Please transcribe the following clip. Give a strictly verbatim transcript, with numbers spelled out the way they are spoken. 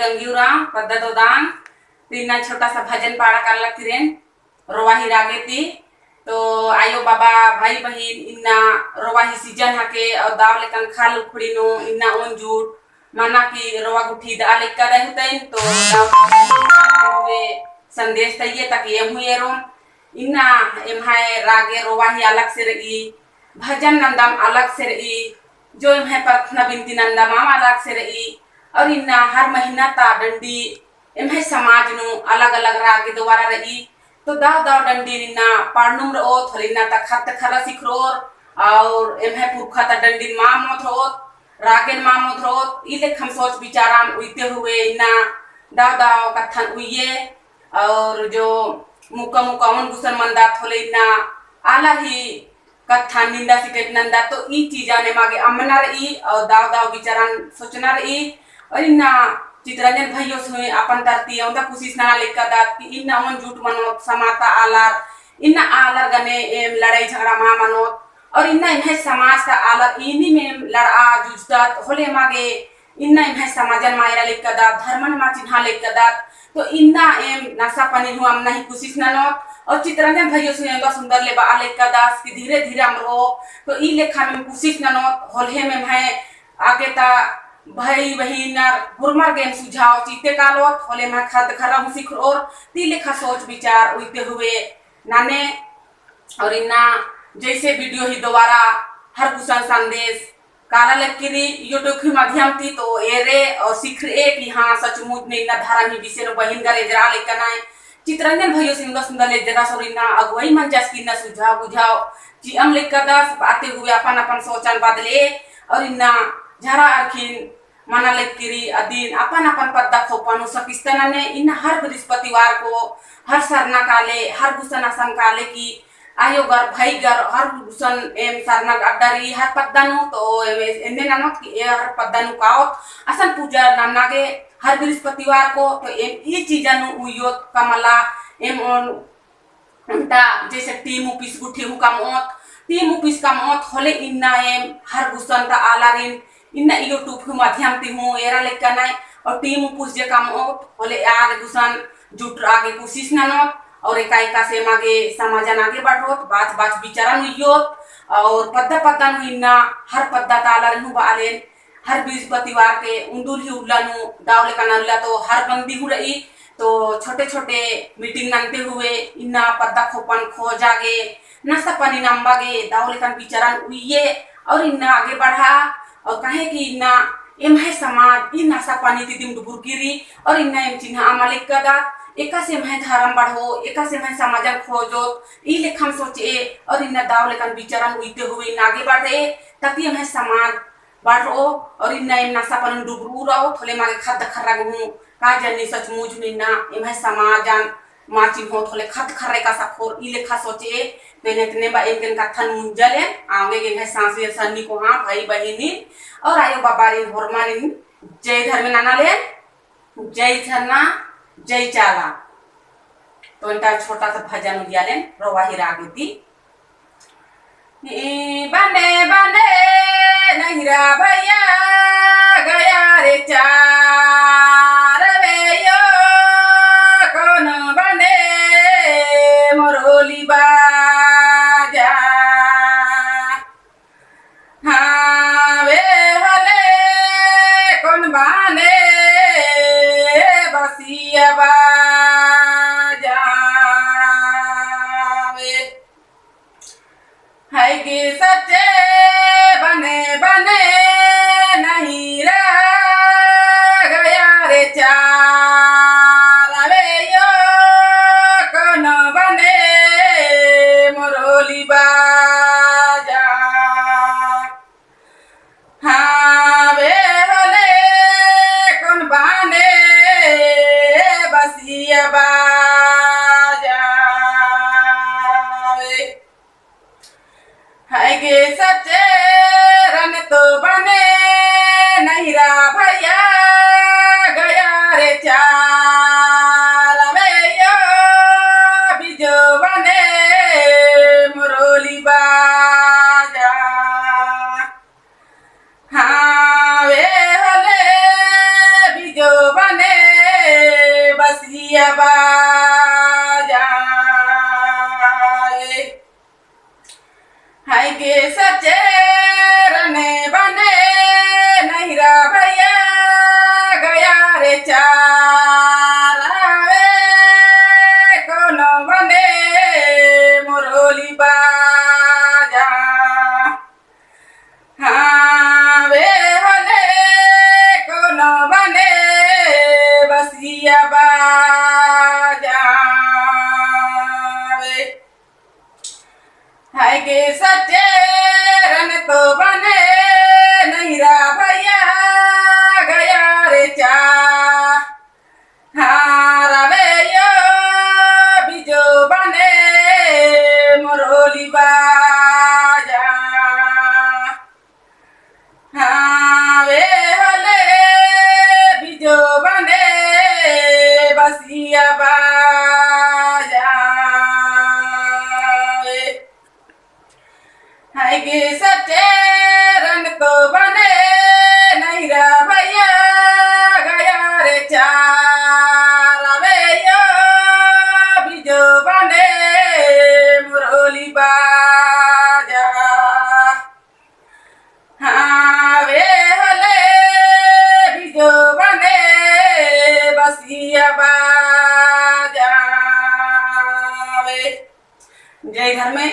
गंगी उराँव पद्दा दोदान, तो इन्ना छोटा सा भजन पाड़ा काला किरेन, रोवाही रागे ती। तो आयो बाबा, भाई बहिन, इन्ना रोवाही season हके, और दव लेकन खाल उखड़ी नू इन्ना ओन जूट मना की रोवा गुट्ठी दआ लेकदय हुतैन, तो दव हुए संदेश तइये ताकि एम हुए रोम। इन्ना एम्है रागे रोवाही अलग से रई, भजन नंदम अलग से रई, जो एम्है प्रार्थना बिनती नंदम आम अलग से रई, और इन्ना हर महीना ता डंडी एम्है समाज नू अलग-अलग रागे द्वारा रई। तो दव दव डंडी इन्ना पाड़नुम रओत, होले इन्ना ता खद्द खर्रा सिखरओर, और एम्है पुरखा ता डंडी मा मोधरओत, रागेन मा मोधरओत, ई लेखम सोच विचारन उइते हुए इन्ना दव दव कत्थन उइये, और जो मुक्का मुक्का ओन गुसन मंदा होले इन्ना आलर ही कत्थन निंदा सिकैत नंदा, तो ई चीजन एमागे अम्मना रई और दव दव विचारन सोचना रई। और इन्ना चितरंजन भइयो सुई अपन तरती औंदा कोशिश नना लेकदत कि इन्ना ओन जूट मनोत समाज ता आलर, इन्ना आलर गने एम लड़ाई झगड़ा मा मनोत। और इन्ना एम्है समाज ता आलर इन्नी में लड़आ जुझदत होले एमागे इन्ना एम्है समाजन मा एरा लेकदत, धर्मन मा चिन्हा लेकदत, तो इन्ना एम नशा पानी हूँ अम्मना ही कोशिश ननोत। और चितरंजन भइयो सुई एंगा सुंदर ले बआ लेकदस कि धीरे धीरे अम्म रओ, तो ई लेखा एम कोशिश ननोत, होले एम्है आगे ता भाई बहिनर होरमर गे एम सुझाव चिते कालोत, होले एम्है खद्द खर्रा हूँ सिखरओर, ती लेखा सोच विचार उइते हुए नने। और इन्ना जैसे video ही द्वारा हर गुसन संदेश काला लक्की रई YouTube ही माध्यम ती, तो एरे और सिखरए कि हाँ, सचमुच ने इन्ना धरम ही विषय नू बहिन गर एजरा लेकनय। चितरंजन भइयो सुंदर सुंदर ले एजरस और इन्ना अगुवाई मंजस कि इन्ना सुझाव बुझाव चिअम लेकदस, बाते हुए अपन अपन सोचन बदले और इन्ना झरा अरखिन मना लक्की रई, अदिन अपन अपन पद्दा खोपा नू सकिस्ता नने। इन्ना हर बृहस्पतिवार को हर सरना काले, हर गुसन असन काले कि आयो गर, भाई गर, हर गुसन एम सरना अड्डा रई, हर पद्दा नू, तो एम एन्ने ननोत कि ए हर पद्दा नू काओत, असन पूजा नन्ना गे हर बृहस्पतिवार को, तो एम ई चीजन नू उइयोत का मला, एम ओन ओन्टा जैसे टीम उपिस गुट्ठी हूँ कमओत, टीम उपिस कमओत होले इन्ना एम हर गुसन ता आलारिन इन्ना YouTube ही माध्यम ती हूँ एरा लेकनय। और टीम उपुस जे कमओत होले आर गुसन जुटरआ गे कोशिश ननोत और एका एकासे एमा गे समाजन आगे बढ़ोत, बाच बाच विचारन उइयोत और पद्दा पद्दा नू इन्ना हर पद्दा ता आलारिन हूँ बआलेन हर बृहस्पतिवार के उन्दुल ही उल्ला नू दव लेकन उल्ला तो हर बंदी हूँ रई, तो छोटे छोटे meeting नन्ते हुए इन्ना पद्दा खोपन खोजा गे, नशा पानी नम्बा गे दव लेकन विचारन उइये और इन्ना आगे बढ़ा। और काहे कि इन्ना एम्है समाज ई नशा पानी ती दिम डुबुरकी रई और इन्ना एम चिन्हा अमा लेकदत, एकासे एम्है धरम बढ़ो, एकासे एम्है समाजन खोजोत, ई लेखम सोचे और इन्ना दव लेकन विचारन उइते हुए इन्ना आगे बढ़े, ताकि एम्है समाज बढ़रओ और इन्ना एम नशा पानी नू डुबरऊ रओ, होले एमा गे खद्द खर्रा गे हूँ का जन्नी सचमुच नू इन्ना एम्है समाजन मा चिन्होत होले खद्द खर्रा का सखोर ई लेखा सोचे। तो एन्ने तेने बा एम गे एन कत्थन मुंजालेन, आंगे गे एम्है साँसी सन्नी कोहाँ, भाई बहिनी और आयो बाबारिन होरमारिन जय धर्मे ननालेन, जय सरना, जय चाला। तो एन्टा छोटा सा भजन उइयालेन, रोवाही रागे ती। बने बने नहिरा भैया गया रे चार वे यो, कौन बने मोर होली बाजा। हाँ वे होले कौन बने बसिया बाजा वे। है गे सच्चे बने बने नहिरा गया रे चार वे यो, कौन बने मोर होली बाजा। हाँ वे होले कौन बने बसिया बाजा वे। है गे सच्चे रन तो बने नहिरा भैया गया रे चार वे यो, बिजो बने मोर होली बाजा। हाँ वे होले बिजो बने हाय गे सच्चे रन तो बने नहिरा भैया गया रे चा। हाँ, रवे यो बिजो बने मोर होली बाजा। हाँ, वे होले बिजो बने बसिया बाजा वे। हाय गे सच्चे रन तो बने नहिरा भैया गया रे चा। रवे यो बिजो बने मोर होली बाजा। हाँ, वे होले बिजो बने बसिया बाजा वे। जय धर्मे।